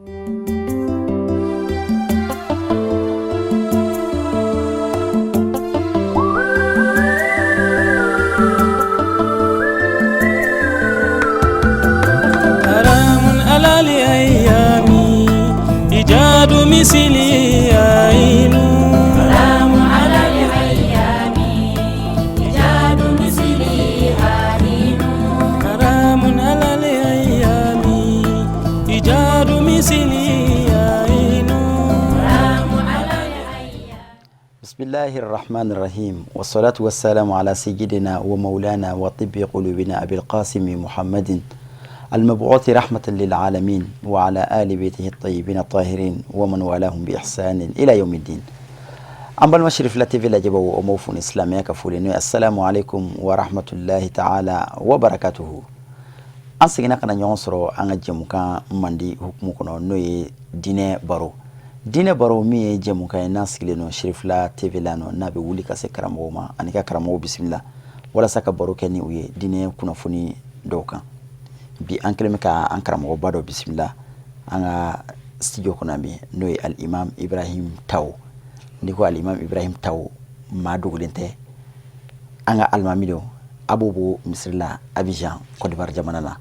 بسم الله الرحمن الرحيم والصلاة والسلام على سيدنا ومولانا وطب قلوبنا أبي القاسم محمد المبعوث رحمة للعالمين وعلى آل بيته الطيبين الطاهرين ومن والاهم بإحسان إلى يوم الدين. An balima Cherifla TV lajɛbaw, o m'aw fo ni silamɛya ka foli n'o ye assalamu alaikum wa rahmatullahi ta'ala wa barakatuhu. An seginna ka na ɲɔgɔn sɔrɔ an ka jɛmukan mandi hukumu kɔnɔ, n'o ye diinɛ baro. Diinɛ baro min ye jɛmukan ye n'an sigilen don Cherifla TV la nɔ, n'a bɛ wuli ka se karamɔgɔw ma ani ka karamɔgɔw bisimila walasa ka baro kɛ ni u ye diinɛ kunnafoni dɔw kan. Bi an kɛlen bɛ ka an karamɔgɔba dɔ bisimila an ka studio kɔnɔ bi, n'o ye Al-Imam Ibrahim Taw. N'i ko Al-Imam Ibrahim Taw, maa dogolen tɛ, an ka alimami don a b'o bɔ misiri la Abidjan, Côte d'Ivoire jamana na.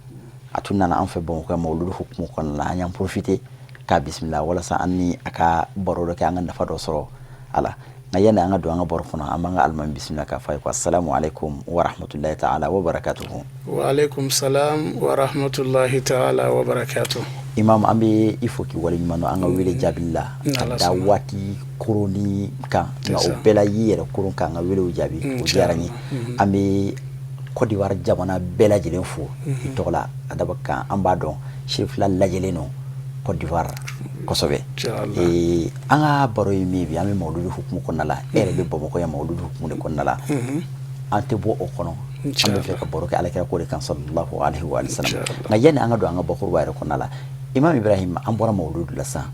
A tun nana an fɛ Bamakɔ mawuludu hukumu kɔnɔna la. An y'an profiter k'a bisimila walasa an ni a ka baro dɔ kɛ, an ka nafa dɔ sɔrɔ a la. Nka yanni an ka don an ka baro kɔnɔ, an b'an ka alimami bisimila k'a fɔ a ye ko assalamu alaikum wa rahmatullahi ta'ala wa barakatuhu. Wa alaikum salam wa rahmatullahi ta'ala wa barakatuh. Imam, an bɛ i fo k'i waleɲuman dɔn an ka wele jaabili la ka da waati koroni kan, nka o bɛɛ la y'i yɛrɛ koron k'an ka welew jaabi, o diyara n ye. An bɛ Côte d'Ivoire jamana bɛɛ lajɛlen fo i tɔgɔ la a daba kan. An b'a dɔn Cherifla lajɛlen don Côte d'Ivoire kosɛbɛ. An ka baro ye min ye bi, an bɛ mawuludu hukumu kɔnɔna la. E yɛrɛ bɛ Bamakɔ yan mawuludu hukumu de kɔnɔna la, an tɛ bɔ o kɔnɔ. An bɛ fɛ ka baro kɛ alakira ko de kan, sallallahu alaihi wa sallam. Nka yanni an ka don an ka bakuruba yɛrɛ kɔnɔna la, Imam Ibrahim, an bɔra mawuludu la sisan,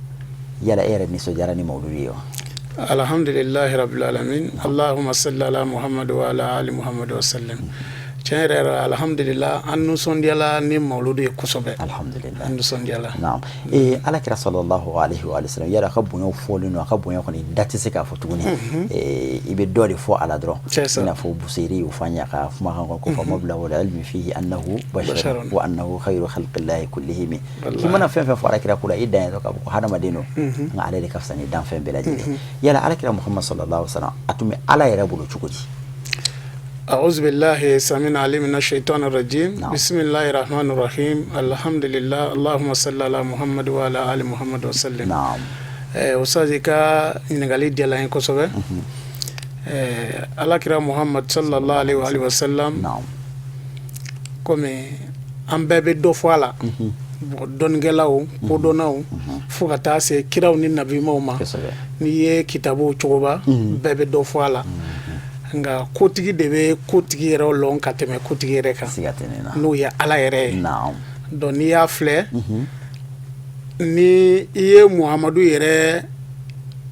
yala e yɛrɛ nisɔndiyara ni mawuludu ye wa? Alhamdulillahi rabbil alamin, allahumma salli ala Muhammad wa ala ali Muhammad wa sallam. Tiɲɛ yɛrɛ yɛrɛ, alhamdulillah, an nisɔndiyala ni mawuludu ye kosɛbɛ. Alhamdulillah. An nisɔndiyala. Naam. Alakira sallallahu alaihi wa sallam, yala a ka bonyaw fɔlen don, a ka bonya kɔni da tɛ se k'a fɔ tuguni. I bɛ dɔ de fɔ a la dɔrɔn, i n'a fɔ Busiri y'o fɔ an ye a ka kumakan kɔnɔ ko fa mablagul ilmi fihi annahu basharun wa annahu khayru khalqillahi kullihim. K'i mana fɛn fɛn fɔ alakira ko la, i dan ye dɔrɔn k'a fɔ ko hadamaden don, nka ale de ka fisa ni danfɛn bɛɛ lajɛlen. Yala alakira Muhammad sallallahu alaihi wa sallam, a tun bɛ Ala yɛrɛ bolo cogo di? أعوذ بالله السميع العليم من الشيطان الرجيم. بسم الله الرحمن الرحيم، الحمد لله، اللهم صل على محمد وعلى آل محمد وسلم. Ustaz, i ka ɲininkali diyara n ye kosɛbɛ. Alakira Muhammad sallallahu alaihi wa sallam, komi an bɛɛ bɛ dɔ fɔ a la, bon, dɔnnikɛlaw, kodɔnnaw, fo ka taa se kiraw ni nabimaw ma, n'i ye kitabuw cogoba, bɛɛ bɛ dɔ fɔ a la. Nka kotigi de bɛ kotigi yɛrɛ lɔn ka tɛmɛ kotigi yɛrɛ kan, n'o ye Ala yɛrɛ ye. Donc n'i y'a filɛ, ni i ye Muhamadu yɛrɛ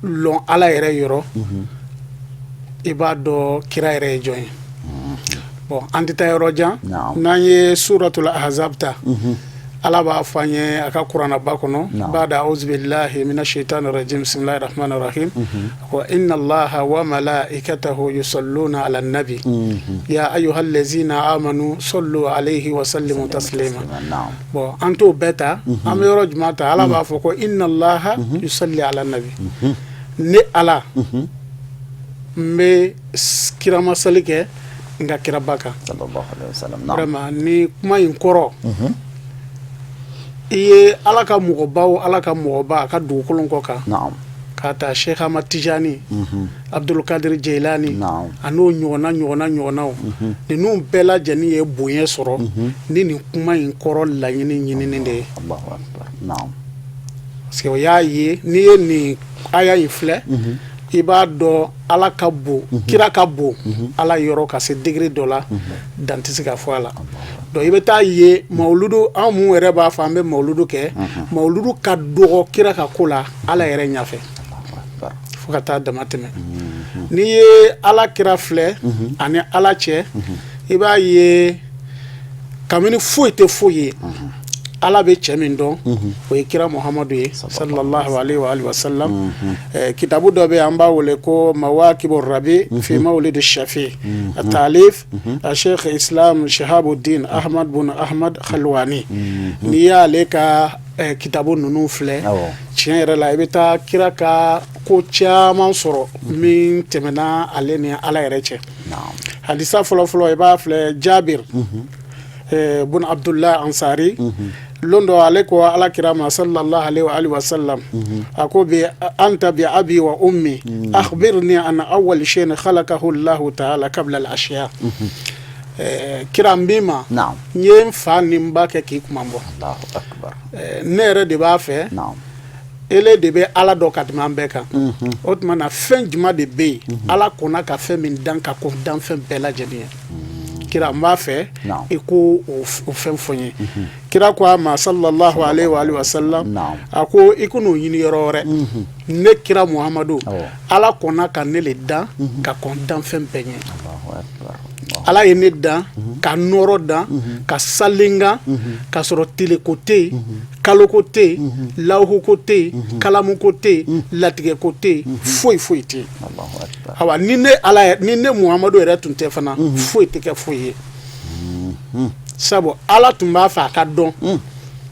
lɔn Ala yɛrɛ yɔrɔ, i b'a dɔn kira yɛrɛ ye jɔn ye. Bon, an tɛ taa yɔrɔ jan. N'an ye suratul ahzab ta, Ala b'a fɔ an ye a ka kuranaba kɔnɔ, bada auzubillahi mina shaitani rajim, bismillahir rahmanir rahim, wa inna allaha wa malaikatahu yusalluna ala nabi ya ayyuhallazina amanu sallu alayhi wa sallimu taslima. Bon, an t'o bɛɛ ta, an bɛ yɔrɔ jumɛn ta? Ala b'a fɔ ko inna allaha yusalli ala nabi, ne Ala n bɛ kiramasali kɛ n ka kiraba kan. Vraiment, ni kuma in kɔrɔ, i ye Ala ka mɔgɔbaw, Ala ka mɔgɔba a ka dugukolo kɔ kan, k'a ta Sheikh Ahmad Tijani, Abdulkadir Jilani, a n'o ɲɔgɔnna ɲɔgɔnna ɲɔgɔnnaw, ninnu bɛɛ lajɛlen ye bonya sɔrɔ ni nin kuma in kɔrɔ laɲini ɲinini de ye. Parce que o y'a ye, n'i ye nin aya in filɛ, i b'a dɔn Ala ka bon, kira ka bon Ala yɔrɔ ka se degré dɔ la, dan tɛ se ka fɔ a la. Donc i bɛ taa ye mawuludu, an mun yɛrɛ b'a fɔ an bɛ mawuludu kɛ, mawuludu ka dɔgɔ kira ka ko la Ala yɛrɛ ɲɛfɛ fo ka taa dama tɛmɛ. N'i ye Ala kira filɛ ani Ala cɛ, i b'a ye kabini foyi tɛ foyi ye. Ala bɛ cɛ min dɔn, o ye kira Muhamadu ye, sallallahu alaihi wa alihi wasallam. Kitabu dɔ bɛ, an b'a wele ko Mawakibu Rabi fi Mawlid Shafi, taalif a Sheikh Islam Shihabuddin Ahmad bun Ahmad Khalwani. N'i y'ale ka kitabu ninnu filɛ, tiɲɛ yɛrɛ la, i bɛ taa kira ka ko caman sɔrɔ min tɛmɛna ale ni Ala yɛrɛ cɛ. Hadisa fɔlɔfɔlɔ, i b'a filɛ, Jabir bun Abdullah Ansari, lon dɔ ale ko Ala kira ma, sallallahu alaihi wa sallam, a ko bi anta bi abi wa ummi, akhbirni an awwal shay'in khalaqahu Allah ta'ala qabla al ashiya. Kira, n b'i ma, n ye n fa ni n ba kɛ k'i kunmabɔ, ne yɛrɛ de b'a fɛ, ele de bɛ Ala dɔn ka tɛmɛ an bɛɛ kan. O tuma na, fɛn jumɛn de bɛ yen Ala kɔnna ka fɛn min dan ka kɔn danfɛn bɛɛ lajɛlen ye? Kira, n b'a fɛ i ko o fɛn fɔ n ye. Kira ko a ma, sallallahu alaihi wa sallam, a ko i kan'o ɲini yɔrɔ wɛrɛ, ne kira Muhamadu, Ala kɔnna ka ne le dan ka kɔn danfɛn bɛɛ ɲɛ. Ala ye ne dan ka nɔɔrɔ dan ka salenkan ka sɔrɔ teleko tɛ yen, kaloko tɛ yen, lawuhuko tɛ yen, kalamuko tɛ yen, latigɛko tɛ yen, foyi foyi tɛ yen. Awa, ni ne Ala, ni ne Muhamadu yɛrɛ tun tɛ fana, foyi tɛ kɛ foyi ye, sabu Ala tun b'a fɛ a ka dɔn.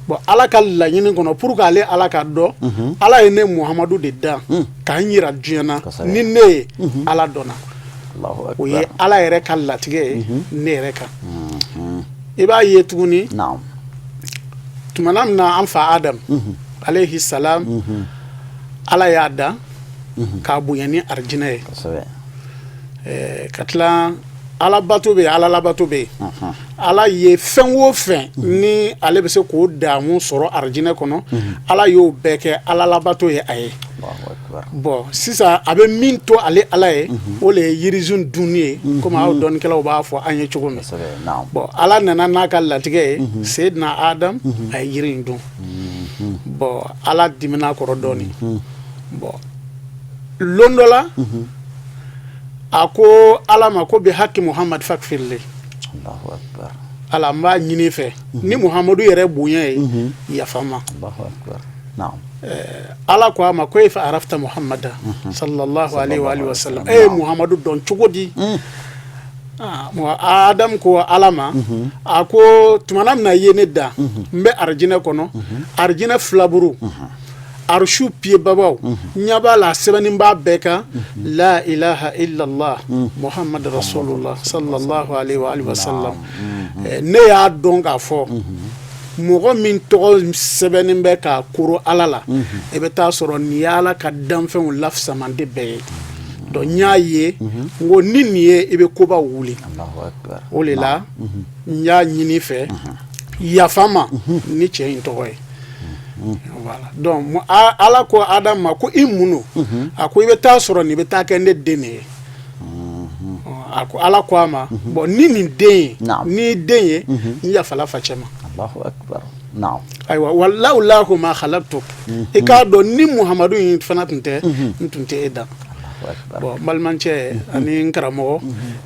Bon, Ala ka laɲini kɔnɔ, pour que ale Ala ka dɔn, Ala ye ne Muhamadu de dan k'an yira diɲɛ na. Ni ne ye, Ala dɔnna. O ye Ala yɛrɛ ka latigɛ ye ne yɛrɛ kan. I b'a ye tuguni, tumana min na an fa Adam alayhi salam, Ala y'a dan k'a bonya ni arijinɛ ye, ka tila Ala bato bɛ yen, Ala labato bɛ yen. Ala ye fɛn o fɛn ni ale bɛ se k'o damu sɔrɔ arijinɛ kɔnɔ, Ala y'o bɛɛ kɛ Ala labato ye a ye. Bon, sisan a bɛ min to ale Ala ye, o le ye yirizun dunni ye, komi aw dɔnnikɛlaw b'a fɔ an ye cogo min. Bon, Ala nana n'a ka latigɛ ye, Seyidina Adam a ye yiri in dun. Bon, Ala dimina a kɔrɔ dɔɔnin. Bon, lon dɔ la, a ko Ala ma ko bi haki Muhamad fakfirli. Ala, n b'a ɲini fɛ ni Muhamadu yɛrɛ bonya ye, yafa n ma. Ala ko a ma ko kayfa arafta Muhamada sallallahu alaihi wa alihi wasallam? E ye Muhamadu dɔn cogo di? Adam ko Ala ma, a ko tumana min na i ye ne dan, n bɛ arijinɛ kɔnɔ, arijinɛ filaburu arusu piyebabaw ɲɛ b'a la, sɛbɛnni b'a bɛɛ kan, la ilaha illallah Muhammad rasulullah sallallahu alaihi wa alihi wasallam. Ne y'a dɔn k'a fɔ mɔgɔ min tɔgɔ sɛbɛnni bɛ k'a koro Ala la, i bɛ taa sɔrɔ nin ye Ala ka danfɛnw lafisamanden bɛɛ ye. Donc n y'a ye, n ko ni nin ye, i bɛ kobaw wuli. O de la n y'a ɲini fɛ, yafa n ma ni cɛ in tɔgɔ ye. Voilà. Donc Ala ko Adam ma ko i mun don? A ko i bɛ taa sɔrɔ nin bɛ taa kɛ ne den de ye. A ko, Ala ko a ma, bon, ni nin den ye, ni den ye, n yafala facɛ ma. Ayiwa, wa lawulahu ma khalaqtu, i k'a dɔn ni Muhamadu in fana tun tɛ, n tun tɛ e dan. Bon, n balimacɛ ani n karamɔgɔ,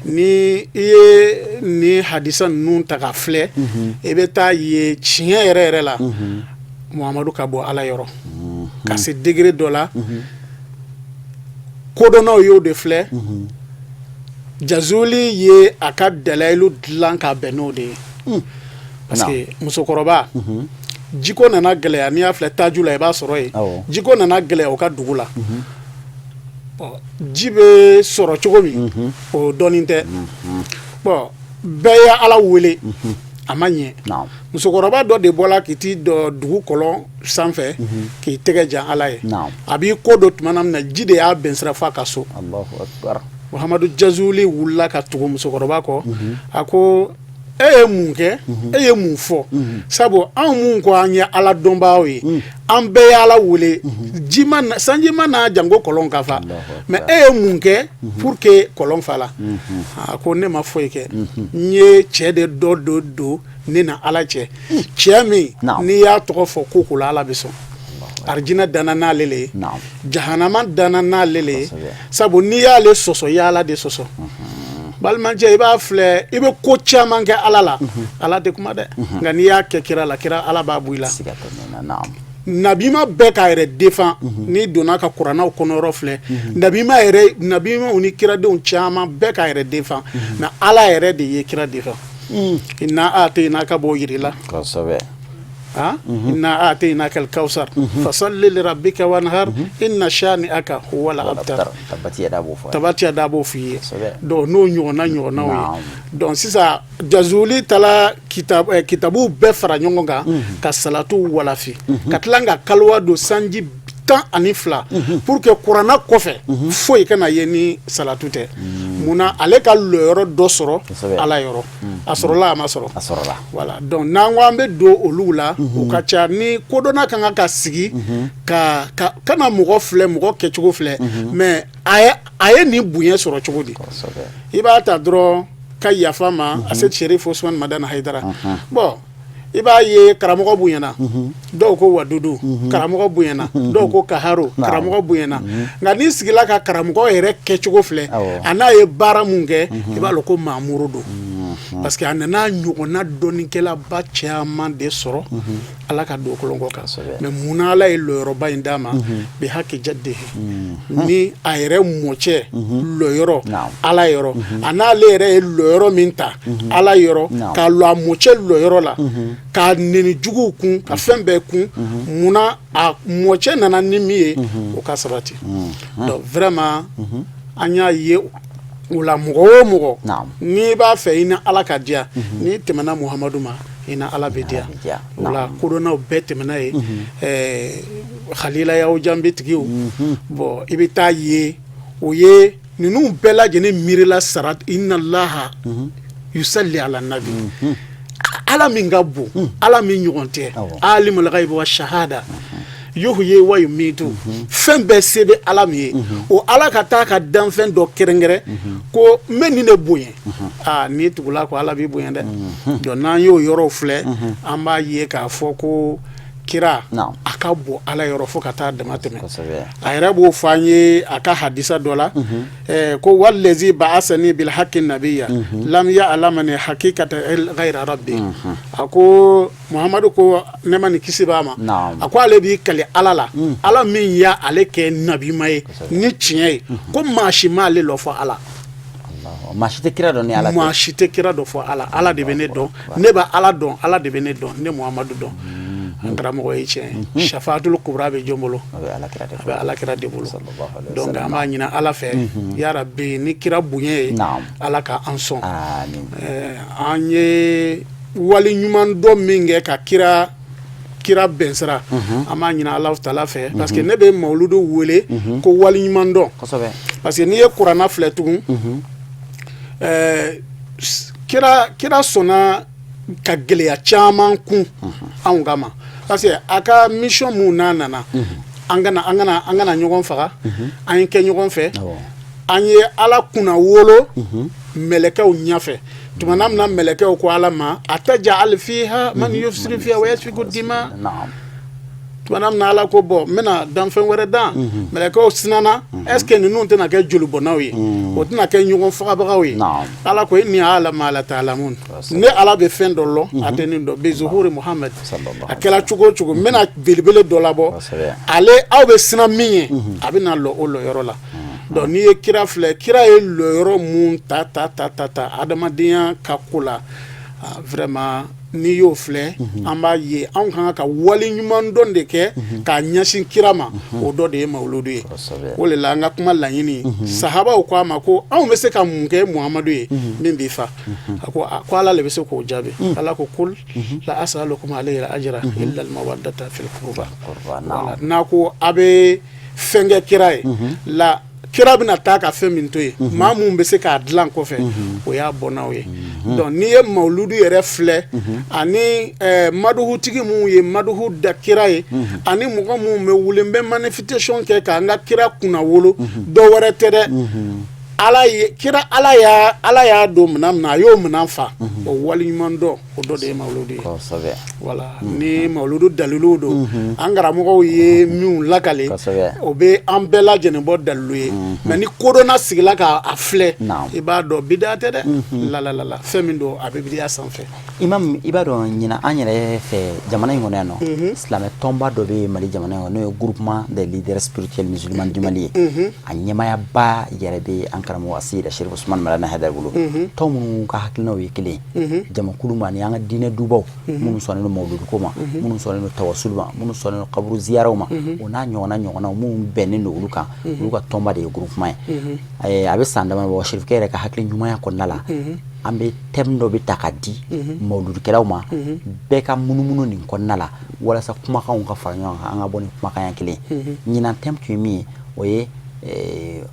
ni i ye ni hadisa ninnu ta ka filɛ, i bɛ taa ye tiɲɛ yɛrɛ yɛrɛ la, Muhamadu ka bɔ Ala yɔrɔ ka se degré dɔ la. Kodɔnnaw y'o de filɛ. Jazuli ye a ka dalayilu dilan k'a bɛn n'o de ye, parce que musokɔrɔba jiko nana gɛlɛya. N'i y'a filɛ taju la, i b'a sɔrɔ yen. Jiko nana gɛlɛya o ka dugu la. Ji bɛ sɔrɔ cogo min, o dɔɔnin tɛ. Bon, bɛɛ ye Ala wele, a ma ɲɛ. Musokɔrɔba dɔ de bɔla k'i t'i dɔ dugu kɔlɔn sanfɛ k'i tɛgɛ jan Ala ye. A b'i kɔ don tuma min na, ji de y'a bɛn sira f'a ka so. Muhamadu Jazuli wulila ka tugu musokɔrɔba kɔ. A ko e ye mun kɛ? E ye mun fɔ? Sabu anw mun ko an ye Ala dɔnbaaw ye, an bɛɛ ye Ala wele, ji ma na, sanji ma na, janko kɔlɔn ka fa. Mais e ye mun kɛ pour que kɔlɔn fa la? A ko ne ma foyi kɛ, n ye cɛ de dɔ dɔ don ne na Ala cɛ, cɛ min n'i y'a tɔgɔ fɔ ko ko la, Ala bɛ sɔn. Arijinɛ danna n'ale le ye, jahanama danna n'ale le ye, sabu n'i y'ale sɔsɔ, i y'Ala de sɔsɔ. Balimacɛ, i b'a filɛ, i bɛ ko caman kɛ Ala la, Ala tɛ kuma dɛ, nka n'i y'a kɛ kira la, kira Ala b'a bɔ i la. Siga tɛ nin na, naam. Nabima bɛɛ k'a yɛrɛ défend. N'i donna ka kuranɛw kɔnɔyɔrɔ filɛ, nabima yɛrɛ, nabimaw ni kiradenw caman bɛɛ k'a yɛrɛ défend, mais Ala yɛrɛ de ye kira défend. Inna a'tainaka b'o yir'i la. Inna a'tainaka al-kawsar fasalli li rabbika wanhar inna shani'aka huwal abtar. Tabati yada b'o fɔ. Tabati yada b'o f'i ye. Donc n'o ɲɔgɔnnaw ye. Donc sisan Jazuli taara kitabu bɛɛ fara ɲɔgɔn kan ka salatu walafi, ka tila ka kaliwa don sanji 12 pour que kuranna kɔfɛ foyi kana ye ni salatu tɛ. Munna ale ka lɔyɔrɔ dɔ sɔrɔ Ala yɔrɔ? A sɔrɔla, a ma sɔrɔ? A sɔrɔla. Voilà, donc n'an ko an bɛ don olu la, u ka ca. Ni kodɔnna ka kan ka sigi ka kana mɔgɔ filɛ, mɔgɔ kɛcogo filɛ, mais a ye nin bonya sɔrɔ cogo di? I b'a ta dɔrɔn ka yafa ma, Asedi Sherif Usman Madani Hayidara. Bon, i b'a ye karamɔgɔ bonyana, dɔw ko wadudu, karamɔgɔ bonyana, dɔw ko kaharo, karamɔgɔ bonyana. Nka n'i sigila ka karamɔgɔ yɛrɛ kɛcogo filɛ, a n'a ye baara mun kɛ, i b'a dɔn ko maamuru don, parce que a nana ɲɔgɔnna dɔnnikɛlaba caman de sɔrɔ Ala ka dugukolo kɔ kan. Mais munna Ala ye lɔyɔrɔba in d'a ma? Bi haki jaddihi, ni a yɛrɛ mɔcɛ lɔyɔrɔ Ala yɔrɔ, a n'ale yɛrɛ ye lɔyɔrɔ min ta Ala yɔrɔ, k'a lɔ a mɔcɛ lɔyɔrɔ la, k'a neni juguw kun, ka fɛn bɛɛ kun. Munna a mɔcɛ nana ni min ye, o ka sabati. Donc vraiment an y'a ye o la, mɔgɔ o mɔgɔ n'i b'a fɛ i ni Ala ka diya, n'i tɛmɛna Muhamadu ma, i ni Ala bɛ diya. O la kodɔnnaw bɛɛ tɛmɛna ye, halilayaw janbitigiw. Bon, i bɛ taa ye, o ye ninnu bɛɛ lajɛlen miirila sara inna Allaha yusalli ala nabi. Ala min ka bon, Ala min ɲɔgɔn tɛ, alimul ghaibi wa shahada yuhyi wa yumitu, fɛn bɛɛ se bɛ Ala min ye, o Ala ka taa ka danfɛn dɔ kɛrɛnkɛrɛn ko n bɛ nin de bonya. Aa, n'i tugula ko Ala b'i bonya dɛ. Donc n'an y'o yɔrɔw filɛ, an b'a ye k'a fɔ ko kira a ka bon Ala yɔrɔ fo ka taa dama tɛmɛ. A yɛrɛ b'o fɔ an ye a ka hadisa dɔ la, ko wallazi ba'asani bil haqqi nabiyya lam ya'lamani haqiqata ghayra rabbi. A ko Muhamadu ko nɛɛma ni kisi b'a ma, a ko ale b'i kali Ala la, Ala min ya ale kɛ nabima ye ni tiɲɛ ye, ko maa si m'ale lɔn fɔ Ala. Maa si tɛ kira dɔn ni Ala tɛ. Maa si tɛ kira dɔn fɔ Ala. Ala de bɛ ne dɔn, ne bɛ Ala dɔn, Ala de bɛ ne dɔn, ne Muhamadu dɔn. An karamɔgɔ ye tiɲɛ ye. Shafatul kubra bɛ jɔn bolo? A bɛ Ala kira de A bɛ Ala kira de bolo. Donc an b'a ɲini Ala fɛ, ya Rabbi, ni kira bonya ye, Ala ka an sɔn. An ye wali ɲuman dɔ min kɛ ka kira bɛnsira, an b'a ɲini Ala taala fɛ, parce que ne bɛ mawuludu wele ko wali ɲuman dɔn, parce que n'i ye kuranna filɛ tugun, kira sɔnna ka gɛlɛya caman kun anw kama, parce que a ka mission mun n'a nana, an kana ɲɔgɔn faga, an ye kɛ ɲɔgɔn fɛ, an ye Ala kunna wolo mɛlɛkɛw ɲɛfɛ. Tuma min na mɛlɛkɛw ko Ala ma ataj'alu fiha man yufsidu fiha wa yasfiku dima, tuma min na Ala ko bon, n bɛna danfɛn wɛrɛ dan, mɛlɛkɛw sinana, est ce que ninnu tɛna kɛ jolibɔnnaw ye, o tɛna kɛ ɲɔgɔn fagabagaw ye? Ala ko inni a'lamu ma la ta'lamun, ne Ala bɛ fɛn dɔ lɔn, a tɛ nin dɔn. Bi zuhuri Muhamad, a kɛra cogo o cogo, n bɛna belebele dɔ labɔ, ale aw bɛ siran min ye, a bɛna lɔ o lɔyɔrɔ la. Donc n'i ye kira filɛ, kira ye lɔyɔrɔ mun ta ta ta ta ta adamadenya ka ko la, vraiment n'i y'o filɛ, an b'a ye anw kan ka wali ɲuman dɔn de kɛ k'a ɲɛsin kira ma. O dɔ de ye mawuludu ye. O de la an ka kuma laɲini, sahabaw ko a ma ko anw bɛ se ka mun kɛ Muhamadu ye min b'i fa? A ko ko Ala de bɛ se k'o jaabi. Ala ko kul la as'alukum alayhi ajra illa al mawaddata fil qurba. N'a ko a bɛ fɛn kɛ kira ye la, kira bɛna taa ka fɛn min to yen, maa mun bɛ se k'a dilan kɔfɛ, o y'a bɔnnaw ye. Donc n'i ye mawuludu yɛrɛ filɛ, ani maduhutigi minnu ye maduhu da kira ye, ani mɔgɔ minnu bɛ wuli n bɛ manifestation kɛ k'an ka kira kunnawolo, dɔ wɛrɛ tɛ dɛ. Ala ye kira, Ala y'a don minɛn min na, a y'o minɛn fa, o waleɲuman dɔn, o dɔ de ye mawuludu ye. Voilà, ni mawuludu dalilu don, an karamɔgɔw ye minnu lakale, o bɛ an bɛɛ lajɛlen bɔ dalilu ye. Mais ni kodɔnna sigila k'a filɛ, i b'a dɔn bida tɛ dɛ, la fɛn min don, a bɛ bidiya sanfɛ. Imam, i b'a dɔn, ɲinan an yɛrɛ fɛ jamana in kɔnɔ yan nɔ, silamɛ tɔnba dɔ bɛ Mali jamana in kɔnɔ, n'o ye Groupement des leaders spirituels musulmans du Mali ye. A ɲɛmayaba yɛrɛ bɛ an karamɔgɔ Aseyida Sherif Usman Madani Hayidara bolo. Tɔn minnu ka hakilinaw ye kelen ye, jamakulu ma ani an ka diinɛ dubaw minnu sɔnnen don mawuluduko ma, minnu sɔnnen don tawasulu ma, minnu sɔnnen don kaburu ziyaraw ma, o n'a ɲɔgɔnna ɲɔgɔnnaw minnu bɛnnen don olu kan, olu ka tɔnba de ye groupement ye. A bɛ san dama bɔ, Sherifkɛ yɛrɛ ka hakili ɲumanya kɔnɔna la, an bɛ thème dɔ bɛ ta ka di mawuludukɛlaw ma, bɛɛ ka munumunu nin kɔnɔna la, walasa kumakanw ka fara ɲɔgɔn kan, an ka bɔ ni kumakan kelen ye. Ɲinan thème tun ye min ye, o ye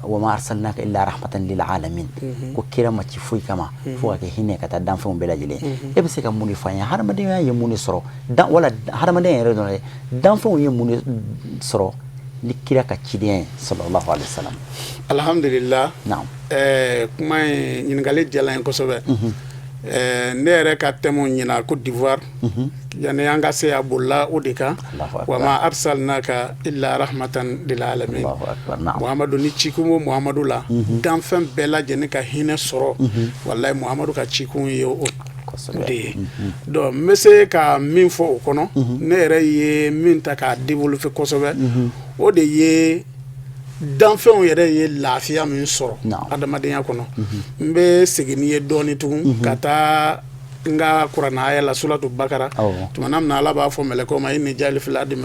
wa ma arsalnaka illa rahmatan lil alamin, ko kira ma ci foyi kama fo ka kɛ hinɛ ka taa danfɛnw bɛɛ lajɛlen. E bɛ se ka mun de fɔ an ye? Hadamadenya ye mun de sɔrɔ, wala hadamadenya yɛrɛ dɔrɔn dɛ, danfɛnw ye mun de sɔrɔ ni kira ka cidenya ye, sallallahu alaihi wasallam? Alhamdulillah. Kuma in ɲininkali diyara n ye kosɛbɛ. Ne yɛrɛ ka thème ɲina Côte d'Ivoire, yanni an ka se a bolila o de kan: wa ma arsalnaka illa rahmatan lil alamin. Muhamadu ni cikun b'o Muhamadu la, danfɛn bɛɛ lajɛlen ka hinɛ sɔrɔ. Walayi, Muhamadu ka cikun ye o de ye. Donc n bɛ se ka min fɔ o kɔnɔ, ne yɛrɛ ye min ta k'a développer kosɛbɛ, o de ye danfɛnw yɛrɛ ye lafiya min sɔrɔ adamadenya kɔnɔ. N bɛ segin n'i ye dɔɔni tugun ka taa n ka kuranɛ aya la, suratu Bakara. Tuma min na Ala b'a fɔ mɛlɛkɛw ma: inni jaa'ilu fil ardi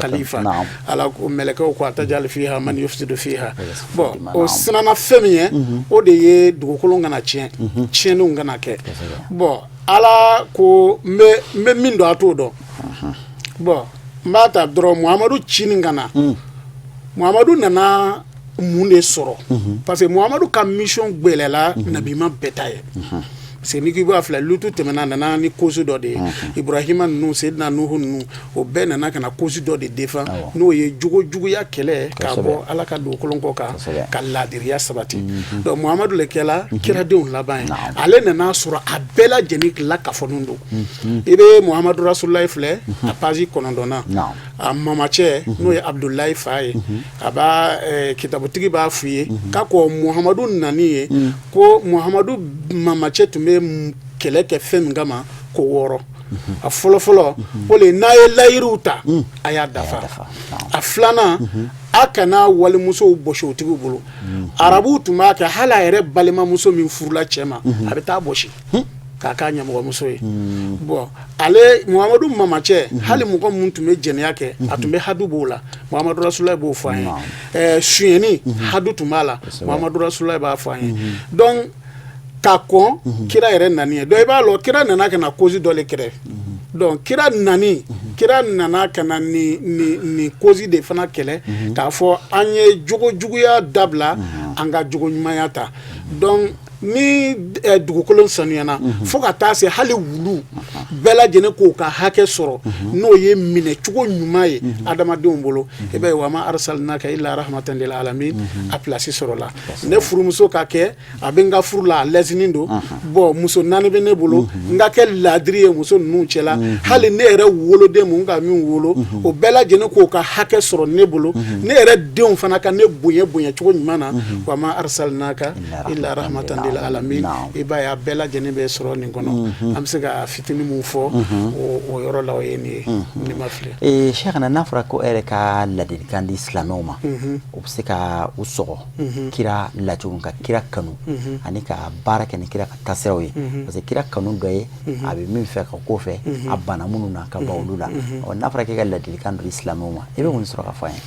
khalifa, Ala ko mɛlɛkɛw ko: atajalu fiha man yufsidu fiha. Bon, o sinanna fɛn min ye, o de ye dugukolo kana tiɲɛ, tiɲɛniw kana kɛ. Bon, Ala ko n bɛ min dɔn, a t'o dɔn. Bon, n b'a ta dɔrɔn Muhamadu cinin ka na. Muhamadu nana mun de sɔrɔ? Parce que Muhamadu ka mission gbɛlɛla nabiman bɛɛ ta ye. Parce que n'i k'i b'a filɛ, Lutu tɛmɛna, nana ni cause dɔ de ye. Ibrahima ninnu, Seydina Nuhu ninnu, o bɛɛ nana ka na cause dɔ de défend, n'o ye jogo juguya kɛlɛ k'a bɔ Ala ka dugukolo kɔ kan, ka laadiriya sabati. Donc Muhamadu le kɛla kiradenw laban ye. Ale nana sɔrɔ a bɛɛ lajɛlen lakafɔnen don. I bɛ Muhamadu Rasulayi filɛ, a page 9na, a mamacɛ n'o ye Abudulayi fa ye, a b'a kitabutigi b'a f'i ye k'a ko Muhamadu nani ye, ko Muhamadu mamacɛ tun bɛ kɛlɛ kɛ fɛn min kama, ko wɔɔrɔ. A fɔlɔ fɔlɔ, o le n'a ye layiriw ta, a y'a dafa. A filanan, a kana walimusow bɔsi o tigiw bolo. Arabuw tun b'a kɛ, hali a yɛrɛ balimamuso min furula cɛ ma, a bɛ taa bɔsi k'a k'a ɲɛmɔgɔmuso ye. Bon, ale Muhamadu mamacɛ, hali mɔgɔ mun tun bɛ jɛnɛya kɛ, a tun bɛ hadu b'o la, Muhamadu Rasulayi b'o fɔ an ye. Sonyɛni hadu tun b'a la, Muhamadu Rasulayi b'a fɔ an ye. Donc ka kɔn kira yɛrɛ nani ye, donc i b'a lɔn kira nana ka na cause dɔ le kɛrɛ. Donc kira nani, kira nana ka na ni cause de fana kɛlɛ, k'a fɔ an ye jogo juguya dabila, an ka jogo ɲumanya ta. Donc ni dugukolo sanuyana, fo ka taa se hali wulu bɛɛ lajɛlen k'o ka hakɛ sɔrɔ, n'o ye minɛcogo ɲuman ye adamadenw bolo. I b'a ye, wa ma arsalnaka illa rahmatan lil alamin, a place sɔrɔla. Ne furumuso ka kɛ, a bɛ n ka furu la, a lɛsinin don. Bon, muso naani bɛ ne bolo, n ka kɛ ladiri ye muso ninnu cɛla. Hali ne yɛrɛ woloden mun ka min wolo, o bɛɛ lajɛlen k'o ka hakɛ sɔrɔ ne bolo. Ne yɛrɛ denw fana ka ne bonya bonya cogo ɲuman na. Wa ma arsalnaka illa rahmatan lil alamin, i b'a ye, a bɛɛ lajɛlen bɛ sɔrɔ nin kɔnɔ. An bɛ se ka fitinin mun fɔ o yɔrɔ la, o ye nin ye, ni ma fili. Cheikhna, n'a fɔra ko e yɛrɛ ka ladilikan di silamɛw ma, o bɛ se ka u sɔgɔ kira lacogo, ka kira kanu ani ka baara kɛ ni kira ka taasiraw ye, parce que kira kanu dɔ ye a bɛ min fɛ ka ko fɛ, a banna minnu na, ka ban olu la. Ɔ, n'a fɔra k'e ka ladilikan dɔ di silamɛw ma, i bɛ mun sɔrɔ ka fɔ an ye?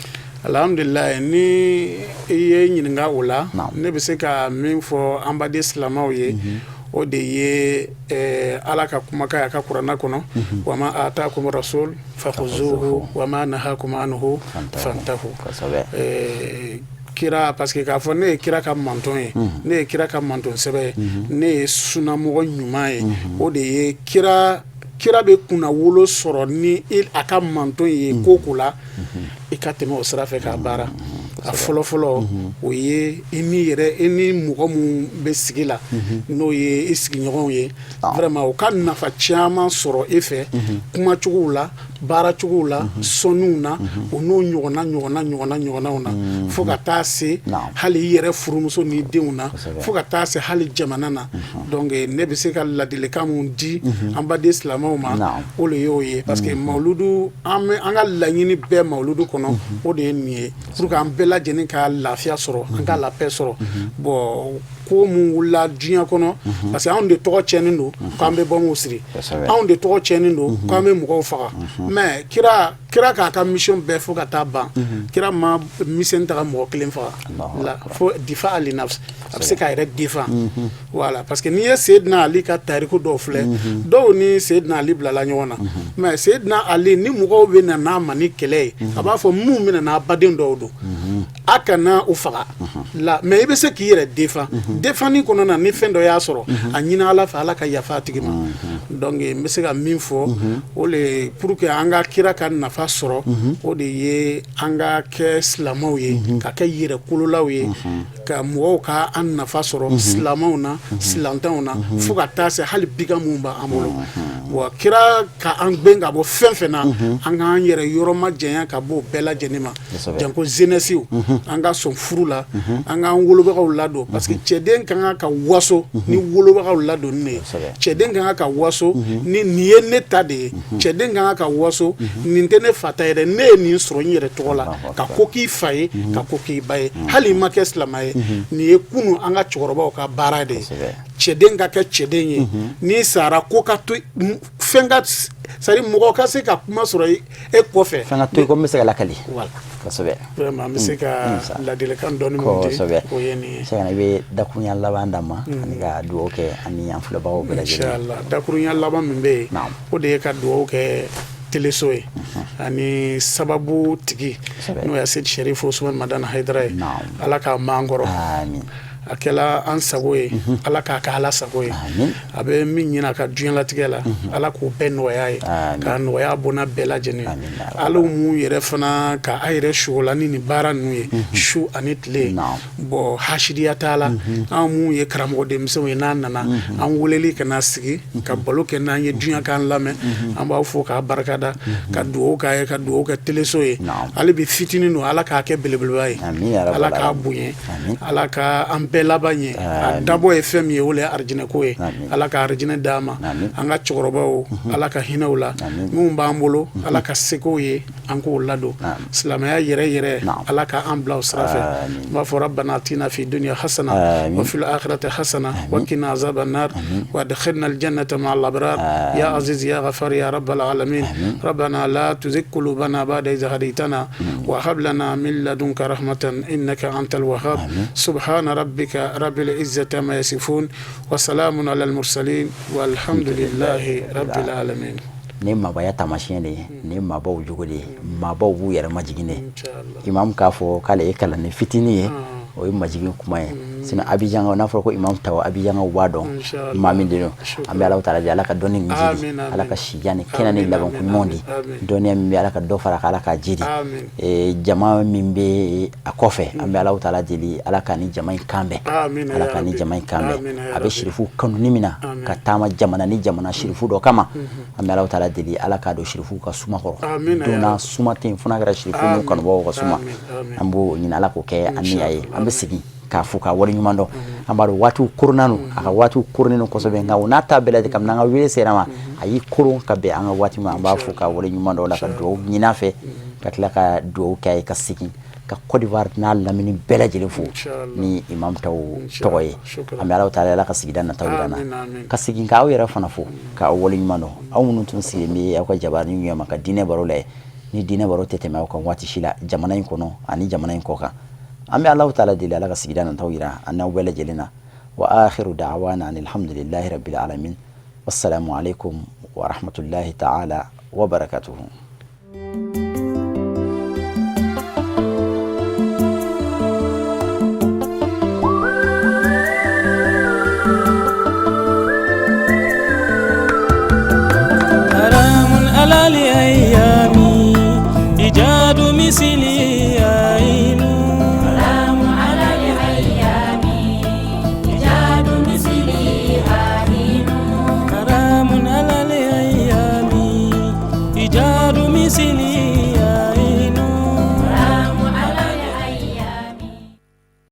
Alhamdulilayi, ni i ye ɲininka o la, ne bɛ se ka min fɔ an baden silamɛw ye, o de ye Ala ka kumakan ye a ka kuranna kɔnɔ: wa ma atakum rasul fakhuzuhu wa ma nahakum anhu fantahu. Kira, parce que k'a fɔ ne ye kira ka manton ye, ne ye kira ka manton sɛbɛ ye, ne ye sunamɔgɔ ɲuman ye, o de ye kira bɛ kunna wolo sɔrɔ ni a ka manton ye ko ko la, i ka tɛmɛ o sira fɛ k'a baara. A fɔlɔfɔlɔ, o ye i ni yɛrɛ, i ni mɔgɔ min bɛ sigi la, n'o ye i sigiɲɔgɔnw ye, vraiment u ka nafa caman sɔrɔ e fɛ, kumacogow la, baaracogow la, sɔnniw na, o n'o ɲɔgɔnna ɲɔgɔnna ɲɔgɔnna ɲɔgɔnnaw na, fo ka taa se hali i yɛrɛ furumuso n'i denw na, fo ka taa se hali jamana na. Donc ne bɛ se ka ladilikan mun di an baden silamɛw ma, o de y'o ye, parce que mawuludu, an bɛ an ka laɲini bɛɛ mawuludu kɔnɔ, o de ye nin ye, pour que an bɛɛ lajɛlen ka lafiya sɔrɔ, an ka la paix sɔrɔ. Bon, ko mun wulila diɲɛ kɔnɔ, parce que anw de tɔgɔ tiɲɛnen don k'an bɛ bɔnw siri, anw de tɔgɔ tiɲɛnen don k'an bɛ mɔgɔw faga. Mais kira k'a ka mission bɛɛ fo ka taa ban, kira ma mission ta ka mɔgɔ kelen faga la, fo difa ali nafs, a bɛ se k'a yɛrɛ défend. Voilà, parce que n'i ye Seydina Ali ka tariku dɔw filɛ, dɔw ni Seydina Ali bilala ɲɔgɔn na, mais Seydina Ali, ni mɔgɔw bɛ na n'a ma ni kɛlɛ ye, a b'a fɔ minnu bɛ na n'a baden dɔw don, a kana u faga la, mais i bɛ se k'i yɛrɛ défend. Défendni kɔnɔna na, ni fɛn dɔ y'a sɔrɔ, a ɲini Ala fɛ, Ala ka yafa a tigi ma. Donc n bɛ se ka min fɔ, o le, pour que an ka kira ka nafa sɔrɔ, o de ye an ka kɛ silamɛw ye, ka kɛ yɛrɛkololaw ye, ka mɔgɔw ka an nafa sɔrɔ, silamɛw na, silantanw na, fo ka taa se hali bigan minnu b'an bolo. Wa kira ka an gɛn ka bɔ fɛn fɛn na, an k'an yɛrɛ yɔrɔ ma janya ka bɔ o bɛɛ lajɛlen ma, janko jeunesse, an ka sɔn furu la, an k'an wolobagaw ladon, parce que cɛden ka kan ka waso ni wolobagaw ladonni de ye. Cɛden ka kan ka waso ni nin ye ne ta de ye. Cɛden ka kan ka waso, nin tɛ ne fa ta ye dɛ, ne ye nin sɔrɔ n yɛrɛ tɔgɔ la, ka ko k'i fa ye, ka ko k'i ba ye, hali i ma kɛ silamɛ ye. Nin ye kunu an ka cɛkɔrɔbaw ka baara de ye. Cɛden ka kɛ cɛden ye, n'i sara, ko ka to, fɛn ka, c'est à dire mɔgɔ ka se ka kuma sɔrɔ e kɔfɛ. Fɛn ka to yen ko n bɛ se ka lakali. Voilà. Kosɛbɛ. Vraiment, an bɛ se ka ladilikan dɔɔni min di, o ye nin ye. Sɛgɛn, i bɛ dakurunya laban d'an ma ani ka dugawu kɛ ani an filɛbagaw bɛɛ lajɛlen. Inchallah, dakurunya laban min bɛ yen, o de ye ka dugawu kɛ teleso ye ani sababu tigi, n'o ye Seyidi Sɛrifu Usumani Madani Hayidara ye. Ala k'a m'an kɔrɔ. A kɛla an sago ye, Ala k'a kɛ Ala sago ye. A bɛ min ɲini a ka diɲɛlatigɛ la, Ala k'o bɛɛ nɔgɔya ye, k'a nɔgɔya bɔnna bɛɛ lajɛlen. Ala mun yɛrɛ fana ka a yɛrɛ sugola ni nin baara ninnu ye su ani tile, bon, hasidiya t'a la. An mun ye karamɔgɔ denmisɛnw ye, n'a nana an weleli ka na sigi ka balo kɛ n'an ye diɲɛ k'an lamɛn, an b'aw fo k'a barikada, ka dugawu k'a ye, ka dugawu kɛ teleso ye. Hali bi fitinin don, Ala k'a kɛ belebeleba ye, Ala k'a bonya, Ala ka an bɛɛ laban ye. A dabɔ ye fɛn min ye, o le ye arijinɛko ye, Ala ka arijinɛ d'an ma. An ka cɛkɔrɔbaw, Ala ka hinɛ u la. Minnu b'an bolo, Ala ka seko ye an k'o ladon silamɛya yɛrɛ yɛrɛ, Ala ka an bila o sira fɛ. N b'a fɔ rabbana atina fi dunya hasana wa fil akhirati hasana wa qina azaban nar wa adkhilna aljannata ma'a al-abrar ya aziz ya ghafar ya rabbal alamin. Rabbana la tuzigh qulubana ba'da idh hadaytana wa hab lana min ladunka rahmatan innaka antal wahhab. Subhana rabbika rabbil izzati amma yasifun wa salamun alal mursalin walhamdulillahi rabbil alamin. Nin maabaya taamasiyɛn de ye, nin maabaw jogo de ye, maabaw b'u yɛrɛ majigin de. Imam k'a fɔ k'ale ye kalanden fitinin ye, o ye majigin kuma ye. Sinon Abidjan, n'a fɔra ko imam Taw, Abidjan b'a dɔn maa min de don. An bɛ Alahu taala deli, Ala ka dɔnni min jidi, Ala ka sijan ni kɛnɛ ni labanko ɲuman di. Dɔnniya min bɛ, Ala ka dɔ fara a kan, Ala k'a jidi. Jama min bɛ a kɔfɛ, an bɛ Alahu taala deli, Ala ka ni jama in kan bɛn, Ala ka ni jama in kan bɛn. A bɛ sirifu kanu min na ka taama jamana ni jamana sirifu dɔ kama, an bɛ Alahu taala deli, Ala k'a don sirifu ka suma kɔrɔ donna suma tɛ yen fo n'a kɛra sirifu n'u kanubagaw ka suma. An b'o ɲini, Ala k'o kɛ an ni a ye. An bɛ segin k'a fo k'a wale ɲuman dɔn. An b'a dɔn waatiw koronna don, a ka waatiw koronnen don kosɛbɛ, nka o n'a ta bɛɛ lajɛlen, kabini an ka wele sera ma, a y'i koron ka bɛn an ka waati ma. An b'a fo k'a wale ɲuman dɔn o la, ka dugawu ɲini a fɛ, ka tila ka dugawu kɛ a ye, ka segin ka Côte d'Ivoire n'a lamini bɛɛ lajɛlen fo ni imam Taw tɔgɔ ye. An bɛ Alahu taala, Ala ka sigida nataw jira an na, ka segin k'aw yɛrɛ fana fo k'aw wale ɲuman dɔn, aw minnu tun sigilen bɛ aw ka jabaranin ɲɛma ka diinɛ baro lajɛ. Ni diinɛ baro tɛ tɛmɛ aw kan waati si la, jamana in kɔnɔ ani jamana in kɔ kan. An bɛ Alahu taala deli, Ala ka sigida nataw jira an n'aw bɛɛ lajɛlen na. Wa akhiru da'wana alhamdulillahi rabbil alamin, wassalamu alaikum wa rahmatullahi ta'ala wa barakatuhu.